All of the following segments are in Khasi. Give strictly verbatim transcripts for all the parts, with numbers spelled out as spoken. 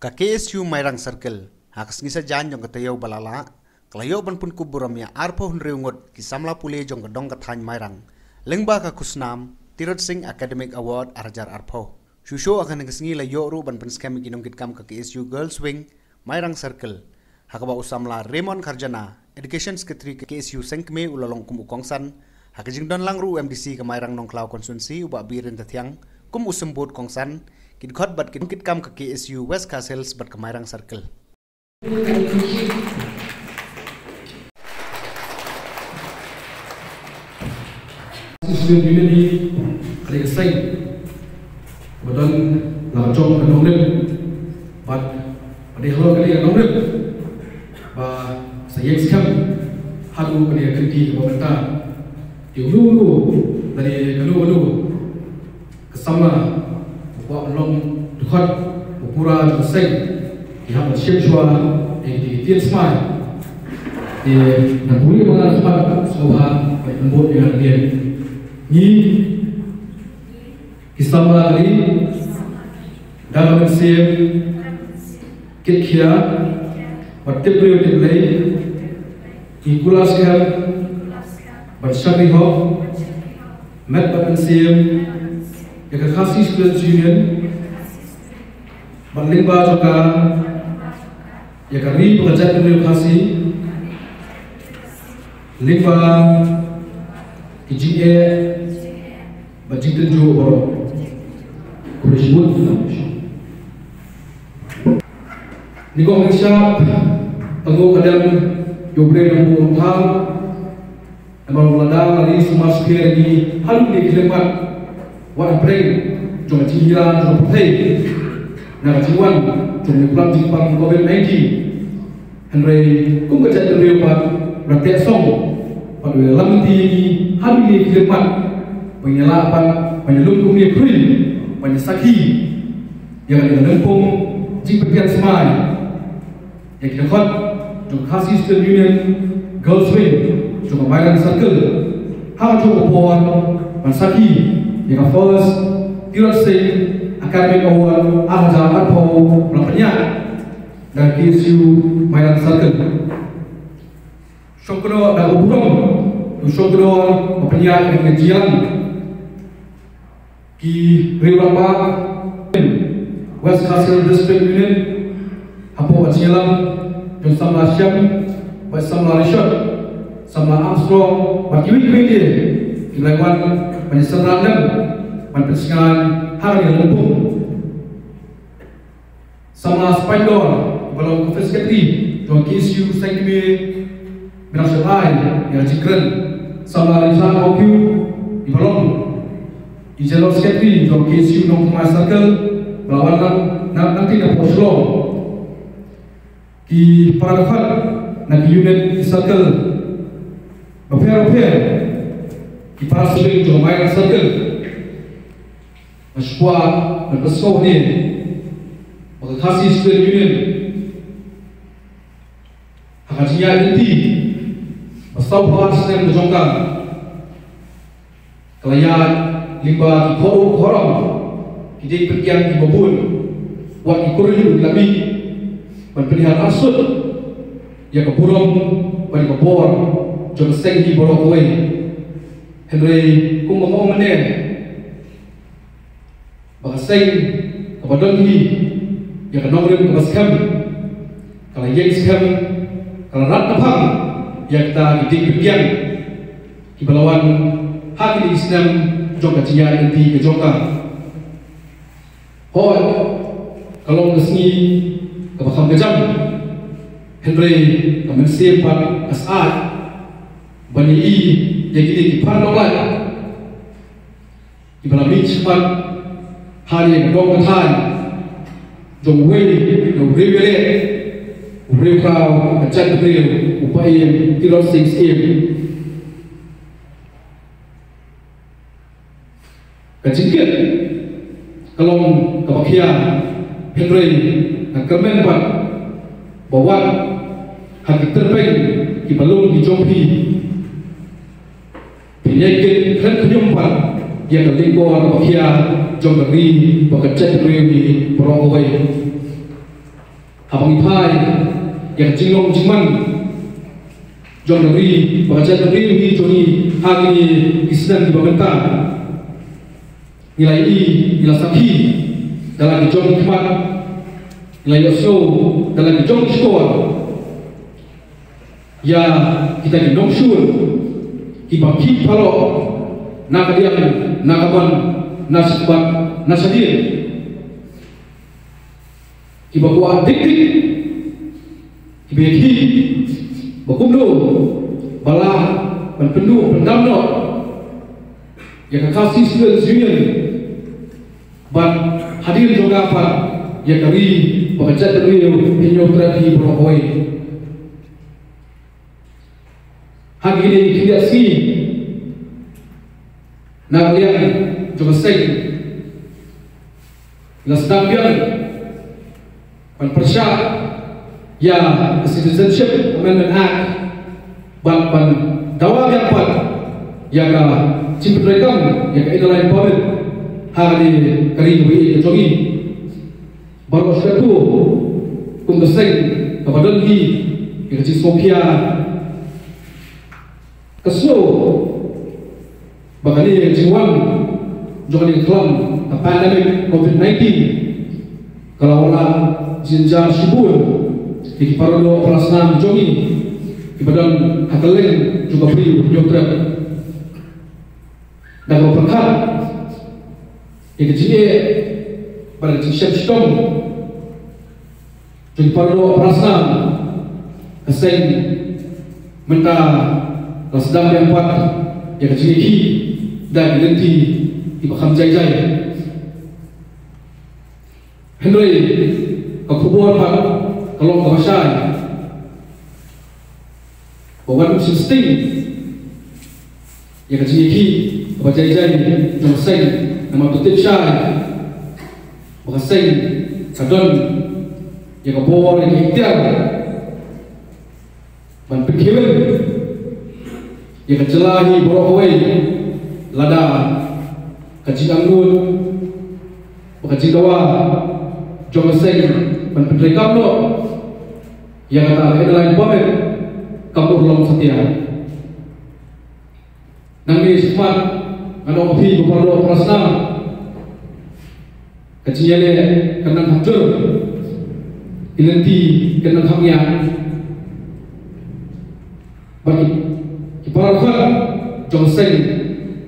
Ka K S U Mairang Circle, ha ka sngi Saitjaiñ jong ka taïew ba la lah, ka la ïoh ban pynkup burom ïa arphew hynriew ngut ki samla pule jong ka dong ka thaiñ Mairang, lyngba ka khusnam Tirot Sing Academic Award ar hajar arphew. Shuh shuh ha kane ka sngi la ïoh ruh ban pynskhem ïa ki nongkitkam ka K S U Girls Wing Mairang Circle, ha kaba u samla Raymond Kharjana, Education Secretary ka K S U Seng Kmie, u la long kum u kongsan. Ha ka jingdon lang ruh u M D C ka Mairang Nongkhlaw Constituency, u Bah Biren Tathiang, kum u symbud kongsan. Ki dkhot bad ki nongkitkam ka K S U West Khasi Hills bad ka Mairang Circle. Student Union hi ka dei ka seng ba don la ka jong ka nongrim bad ka dei halor ka dei ka nongrim ba sa ïeng skhem haduh ka dei ka kynti kaba mynta. Te ulu ulu, lane kano kano ka samla ba kwah ban long dkhot ba pura jong ka seng, ki hap ban shim shuwa ïa ki ktien smai. Te ngan pule ba nga la khmat sngewbha ban bud ïa nga. Ngi ki samla ka ri, da ka mynsiem kit khia bad tip briew tip Blei, ngi kular skhem ban shakri hok met bad mynsiem ïa ka Khasi Students Union bad lyngba jong ka ïa ka ri bad ka jaitbynriew Khasi lyngba ki jingeh bad jingtynjuh baroh. Khublei shibun. Nyngkong nyngshap, tang ka dem ïa U Blei Nongbuh Nongthaw. Namar u la da la ri sumar sukher ïa ngi haduh kine ki khyllipmat wat hapdeng jong ka jingïaid jong ka pyrthei na ka jingwan jong ka jingpang covid nineteen. Hynrei kum ka jaitbynriew pat u la teh song bad u la ïalam lynti ïa ngi haduh kine ki khyllipmat ba ngin ïa lah pat ban ïalum kumne khruid ban ïasakhi ïa kane ka lympung jingpynbiang smai ïa ki dkhot jong ka Khasi Student Union Girls Wing jong ka Mairang Circle ha kajuh ka por ban sakhi ïa ka First Tirot Sing Academic Award ar hajar arphew ba la pynïaid da ka K S U Mairang Circle. Shong kynnoh da u burom, u shong kynnoh ba pynïaid ïa ka jingïalang. Ki riew rangbah West Khasi Hills District Union hapoh ka jingïalam jong samla Shem bad samla Rishot, samla Armstrong bad kiwei kiwei de ki la wan ban ïasynran lem ban pynsngew ha kane ka lympung. Samla Spandor, iba long Office Secretary jong K S U Seng Kmie, ba la shah ai ïa ka jingkren. Samla Rinsan Mawkiew, iba long General Secretary jong K S U Nongthymmai Circle, ba la wan na, na, na, na, na Shillong. Ki para dkhot na ki unit, ki circle bapher bapher, ki para seng jong Mairang Circle. Nga sngewbha ban pynsngew hangne ba ka Khasi Student Union ha ka jingïaid lynti ba sawphew ar snem ka jong ka, ka la ïaid lyngba ki khorum khorum, ki dieng pyrkiang kiba bun, wat ki kur ki la mih ban pynhiar arsut ïa ka burom bad ïa ka bor jong ka seng hi baroh kawei. Hynrei kumba nga ong mynne, ba ka seng kaba don hi ïa ka nongrim kaba skhem, ka la ïeng skhem, ka la rat naphang ïa kita ki dieng pyrkiang kiba la wan ha kine ki snem jong ka jingïaid lynti ka jong ka. Hooid, ka long ka sngi kaba kham ka jam, hynrei ka mynsiem pat ka syaid ban ïohi ïa kine ki phar nonglait kiba la mih shakhmat ha ïa ka dong ka thaiñ jong uwei na u briew ïaleh, u briew khraw ka jaitbynriew, u Bah Ïem Tirot Sing Syiem. Ka jingkit ka long kaba khia, hynrei nga kyrmen pat ba wat ha ki tyrpeng kiba lung ki jong phi, phin ïai kit khlem khñium pat ïa ka lyngkor kaba khia jong ka ri bad ka jaitbynriew hi baroh kawei. Haba ngi phai ïa ka jinglong jingman jong ka ri bad ka jaitbynriew hi jong ngi ha kine ki snem kiba mynta, ngi la ïohi, ngi la sakhi da la ki jong ki khmat, ngi la ïohsngew da la ki jong ki shkor ïa kita ki nongshun kiba khih palat na ka liang, na ka mon, na shakhmat, na shadien, kiba kwah dik dik, kiba ïeit ba kumno ba lah ban pynduh pyndam noh ïa ka Khasi Students' Union bad hadien jong ka pat ïa ka ri bad ka jaitbynriew Hynñiewtrep hi baroh kawei. Ha kine ki khyndiat sngi, na ka liang jong ka seng la sdang biang ban pyrshah ïa ka Citizenship Amendment Act bad ban dawa biang pat ïa ka jingpyntreikam ïa ka Inner Line Permit ha kane ka ri kaba ïeit ka jong ngi. Baroh shi katta kum ka seng kaba don hi ïa ka jingsngewkhia, ka sngew ba kane ka jingwan jong kane ka khlam ka pandemic COVID nineteen ka la wanrah jynjar shibun ïa ki paradoh parasnam jong ngi kiba don ha kylleng jong ka ri Hynñiewtrep. Da kaba pyrkhat ïa ka jingeh bad ka jingshem shitom jong ki paradoh parasnam, ka seng mynta la sdang biang pat ïa ka jingïakhih da ki lynti kiba kham jai jai. Hynrei ka khubor pat ka long kaba shai ba wat ym shym sting ïa ka jingïakhih kaba jai jai jong ka seng, namar to tip shai ba ka seng ka don ïa ka bor, ïa ka iktiar ban pynkheiñ ïa ka jylla hi baroh kawei lada ka jingangnud bad ka jingdawa jong ka seng ban pyntreikam noh ïa kata ka Inner Line Permit kam urlong satia. Nangne shakhmat ngan ong ïa phi, ko para doh para snam, ka jingïaleh kan nang kham jur, ki lynti kan nang kham ñiah. Bad ki, ki para khot jong ka seng,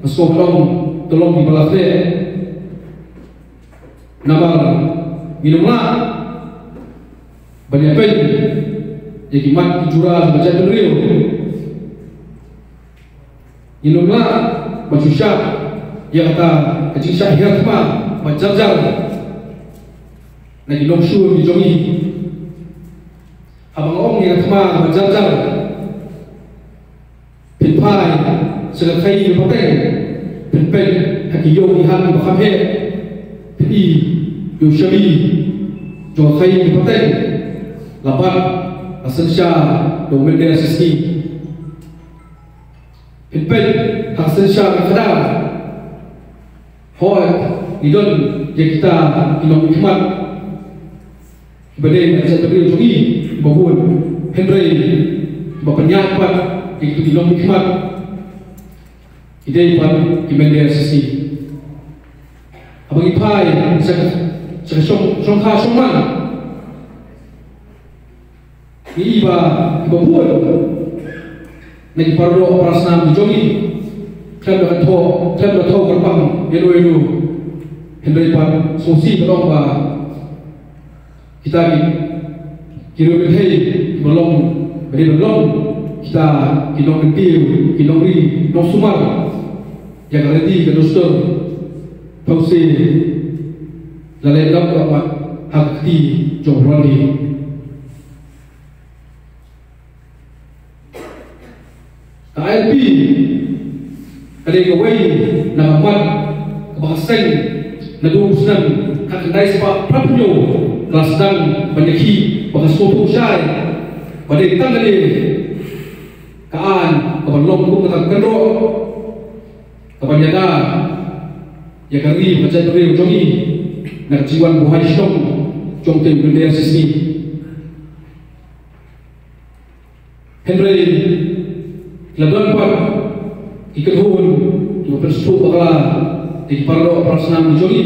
nga sngewbha ban ong, to long kiba la khleh. Namar ngin ym lah ban ïapeiñ ïa ki mat ki jura jong ka jaitbynriew. Ngin ym lah ban shu shah ïa kata ka jingshah hiar thma ba jar jar na ki nongshun ki jong ngi. Haba nga ong ïa ka thma ba jar jar, phin phai sha ka khaii ka pateng, phin peit ha ki ïew ki hat kiba kham heh, phin i ïa u shabi jong ka khaii ka pateng la bat, la synshar da u mynder shisngi. Phin peit ha ka synshar ka khadar. Hooid, ngi don ïa kita ki nongmihkhmat kiba dei na ka jaitbynriew jong ngi kiba bun, hynrei kiba pynïaid pat ïa kito ki nongmihkhmat ki dei pat ki mynder shisngi. Haba ngi phai sha ka, sha ka shong, shongkha shongman, ngi i ba kiba bun na ki para doh para snam ki jong ngi Khlem da thoh, khlem da thoh kyrpang ïa uno uno. Hynrei pat sngewsih ban ong ba kita ki, ki riewkynthei kiba long, ba dei ban long kita ki nongkyntiew, ki nongri nongsumar ïa ka riti ka dustur. Thok seh la leh dap dap ha ka kti jong u Blondie. Ka I L P ka dei kawei na ka mat kaba ka seng naduh u snem khatkhyndai spah phra phew hynñiew ka la sdang ban ïakhih, ba ka sngewthuh shai ba dei tang kane ka aiñ kaba long kum kata ka kynroh kaban ïada ïa ka ri bad ka jaitbynriew jong ngi na ka jingwan buhai shnong jong utei u mynder shisngi. Hynrei la don pat ki kynhun kiba pynsngewthuh bakla ïa ki paradoh parasnam jong ngi.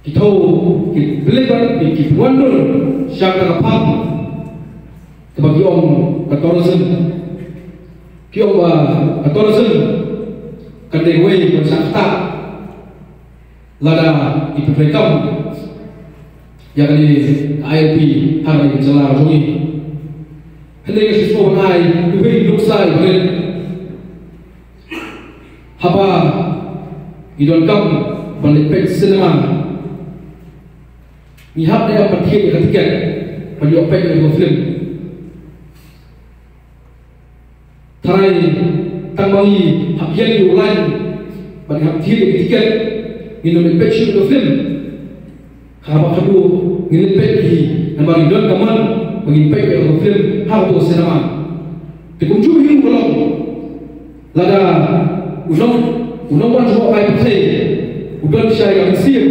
Ki thew, ki believe bad ki, ki wonder sha kata ka phang kaba ki ong ka tourism. Ki ong ba ka tourism ka dei kawei kaba shah ktah lada i pyntrei kam ïa kane ka I L P ha kane ka jylla jong ngi. Hynrei nga sngewsih ban ai iwei i nuksa iba rit. Haba ngi donkam ban leit peit cinema, ngi hap ne em ban thied ïa ka tiket ban ïoh peit ïa ka film? Tharai tang ba ngi hap ïeng ïa u lain bad ngi hap thied ïa ka tiket, ngin ym leit peit shuh ïa ka film. Haba khadduh ngin leit peit hi, namar ngi don ka mon ba ngin peit ïa ka film ha kato ka cinema. Te kumjuh hi ruh ka long lada u nong, u nongwan jngohkai pyrthei u don shai ka mynsiem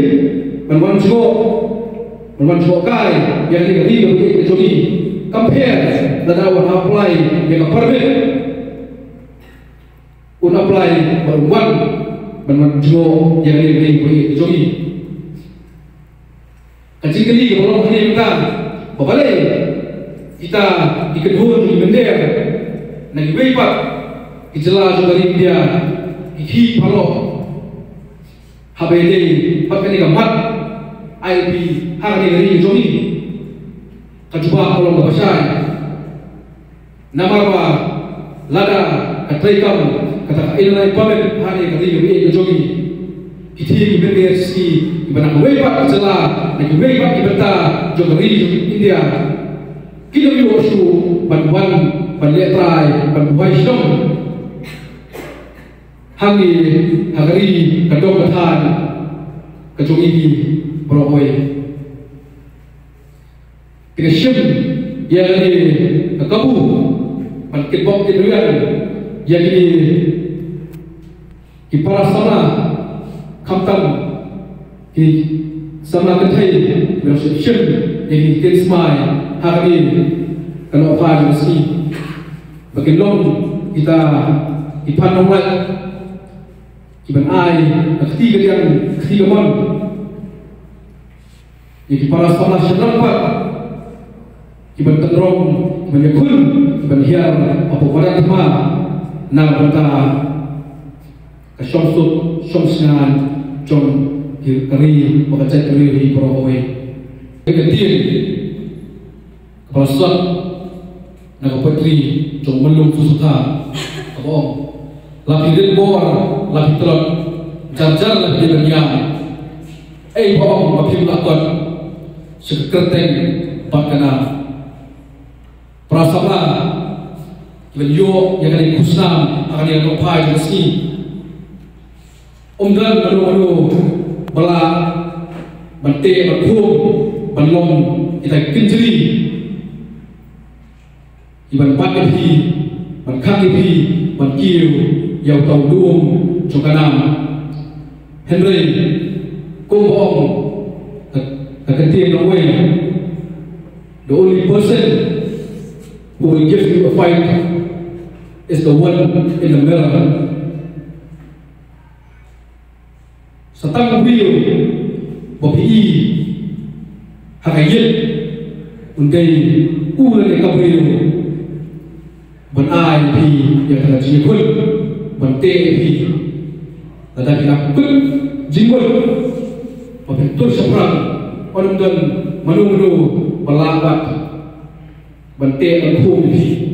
ban wan jngoh, ban wan jngohkai ïa kane ka ri kaba ïeit ka jong ngi. Compare lada u wan apply ïa ka permit, un apply bad un wan ban wan jngoh ïa kane ka ri kaba ïeit ka jong ngi. Ka jingkylli kaba long hangne mynta, ba balei kita ki kynhun ki mynder na kiwei pat ki jylla jong ka ri India ki khih paralok haba ïadei bad kane ka mat I L P ha kane ka ri ka jong ngi? Ka jubab ka long kaba shai. Namar ba lada ka trei kam kata ka inner line permit ha kane ka ri kaba ïeit ka jong ngi, ki thie ki mynder shisngi kiba na kiwei pat ki jylla, na kiwei pat ki bynta jong ka ri jong India, kim ïoh shuh ban wan ban leh trai ban buhai shnong hangne ha ka ri ka dong ka thaiñ ka jong ngi baroh kawei. Te ka shim ïa kane ka kabu ban kitbok kitrwiang ïa kine ki para samla, khamtam ki samla kynthei, kiba shim ïa kine ki ktien smai ha kane ka Nohphai Jong Ka Sngi, ba kin long kita ki phan nonglait kiban ai ka kti ka liang, ka kti ka mon ïa ki para samla shynrang pat kiban pynrong, kiban ïakhun, kiban hiar hapoh madan thma na ka bynta ka shongsuk shongsngain jong ka ri bad ka jaitbynriew hi baroh kawei. Ka ktien kaba la sot na ka poetry jong u Myllung Susuthar kaba ong, la phi rit bor, la phi tlot, jar jar la phi dei ban ïam. Ei ba ong ba phim lah kot sha ka kyrteng bad ka nam. Para samla kiban ïoh ïa kane ka khusnam ha kane ka Nohphai Jong Ka Sngi, ym don mano mano ba lah ban teh ban khum ban long kita ki kynjri kiban bat ïa phi, ban khang ïa phi, ban kiew ïa uta u lum jong ka nam. Hynrei kumba ong ka, ka ktien nongwei, the only person who will give you a fight is the one in the mirror. Sa tang u briew ba phi i ha ka ïit, un dei u lane ka briew ban ai ïa phi ïa ka jingkhuid, ban teh ïa phi. Lada phi la kut jingmut ba phin tur shaphrang, ym don mano mano ba lah ban teh ban khum ïa phi.